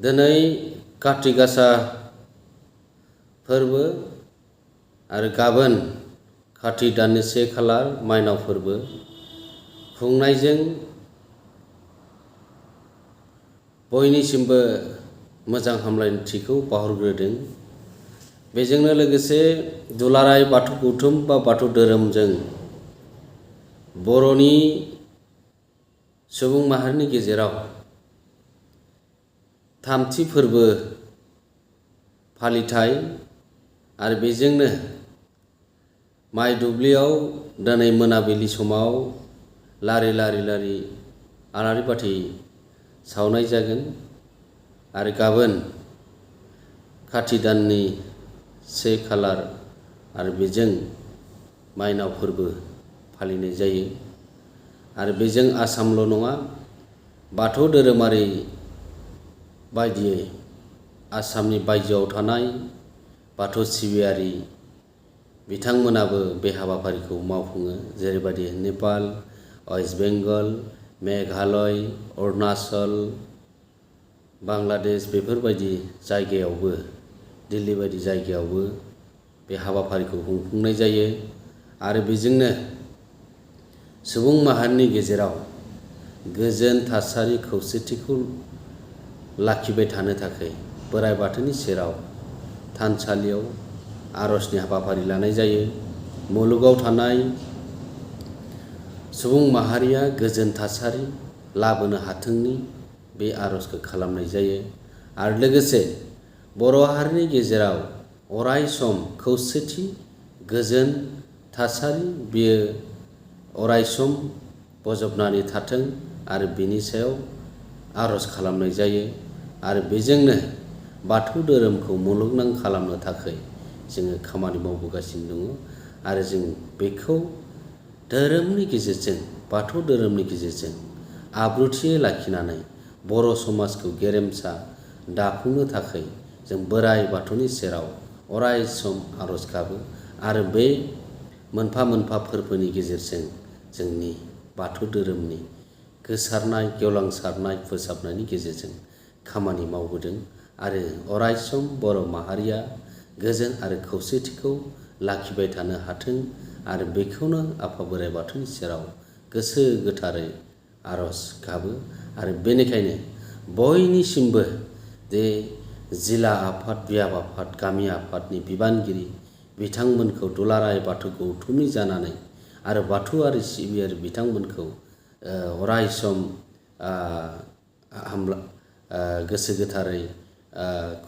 दिनै काति गासा फोरबो आरो गाबोन काति दाननि 1 खालार माइनाव फोरबो खुंनायजों बयनिसिमबो मोजां हामलायथिखौ बावहरग्रोदों। बेजोंनो लोगोसे दुलाराय बाथौ गौथुम बा बाथौ धोरोमजों बर'नि सुबुं माहारिनि गेजेराव थामथि फोरबो फालिथाय आरो बेजोंनो माइ दुब्लियाव दिनै मोनाबिलि समाव लारि आलारि बाथि सावनाय जागोन आरो गाबोन काति दाननि 1 खालार आरो बेजों माइनाव फोरबो फालिनाय जायो। आरो बेजों आसामल' नङा, बाथौ धोरोमारि बायदियै आसामनि बायजोआव थानाय बाथौ सिबियारि बिथांमोनाबो बे हाबाफारिखौ मावफुङो। जेरैबायदि नेपाल, वेस्ट बेंगल, मेघालय, अरुणाचल, बांलादेश बेफोरबायदि जायगायावबो, दिल्ली बायदि जायगायावबो बे हाबाफारिखौ खुंफुंनाय जायो। आरो बेजोंनो सुबुं माहारिनि गेजेराव गोजोन थासारि खौसेथिखौ लाखिबाय थानो थाखाय बोराइ बाथौनि सेराव थानसालियाव आर'जनि हाबाफारि लानाय जायो। मुलुगाव थानाय सुबुं माहारिया गोजोन थासारि लाबोनो हाथोंनि बे आर'जखौ खालामनाय जायो। आरो लोगोसे बर' हारिनि गेजेराव अराय सम खौसेथि गोजोन थासारि बियो अराय सम बजबनानै थाथों आरो बिनि सायाव आर'ज खालामनाय जायो। आरो बेजोंनो बाथौ धोरोमखौ मुलुगनां खालामनो थाखाय जोङो खामानि मावबोगासिनो दङ। आरो जों बेखौ धोरोमनि गेजेरजों, बाथौ धोरोमनि गेजेरजों आब्रुथियै लाखिनानै बर' समाजखौ गेरेमसा दाफुंनो थाखाय जों बोराइ बाथौनि सेराव अराय सम आर'ज गाबो। आरो बे मोनफा मोनफा फोरबोनि गेजेरजों जोंनि बाथौ धोरोमनि गोसारनाय, गेवलांसारनाय, फोसाबनायनि गेजेरजों खामानि मावबोदों। आरो अराय सम बर' माहारिया गोजोन आरो खौसेथिखौ लाखिबाय थानो हाथों आरो बेखौनो आफा बोराइ बाथौनि सेराव गोसो गोथारै आर'ज गाबो। आरो बेनिखायनो बयनिसिमबो जे जिल्ला आफाद, बियाब आफाद, गामि आफादनि बिबानगिरि बिथांमोनखौ दुलाराय बाथौ गौथुमनि जानानै आरो बाथौआरि सिबियारि बिथांमोनखौ अराय सम गोसो गोथारै